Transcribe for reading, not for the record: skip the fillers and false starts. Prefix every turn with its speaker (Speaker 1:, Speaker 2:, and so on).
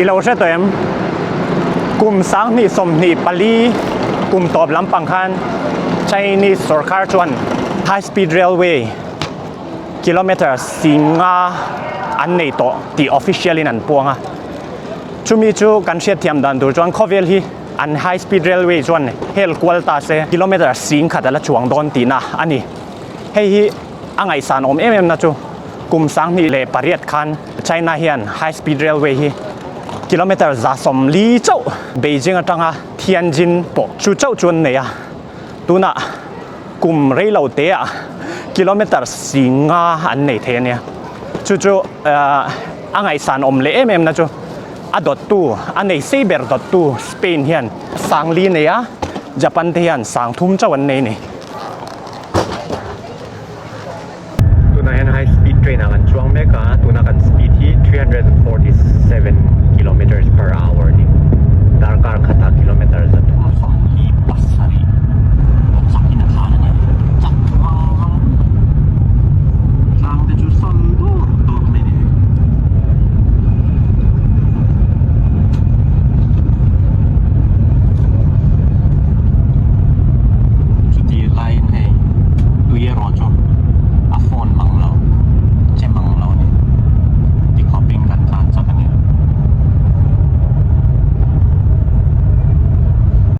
Speaker 1: I lo hre tawh em? Kum 2024 kum tawp lampang khan Chinese sorkar chuan high speed railway kilometer 5 an nei tawh tih official in an puang a. Chumi chu kan hriatthiam dan tur chuan khawvel hi an high speed railway chuan hel kual ta se kilometer 10,000 a la chuang dawn tihna a ni. Hei hi a ngaihsan awm em em na chu kum 2008 khan China hian high speed railway hi kilometer 140 chauh Beijing atanga Tianjin pawh chu chauh chu an nei a, tunah kum reilo te ah kilometer 5 an nei thei a nia. Chu chu a ngaihsan awm leh em em na chu a dawttu a nei sei ber dawttu Spain hian 4,000 nei a, Japan te hian 3,000 chauh an nei a ni. Tunah hian high speed train ah kan chuang mek a, tuna kan speed hi 347.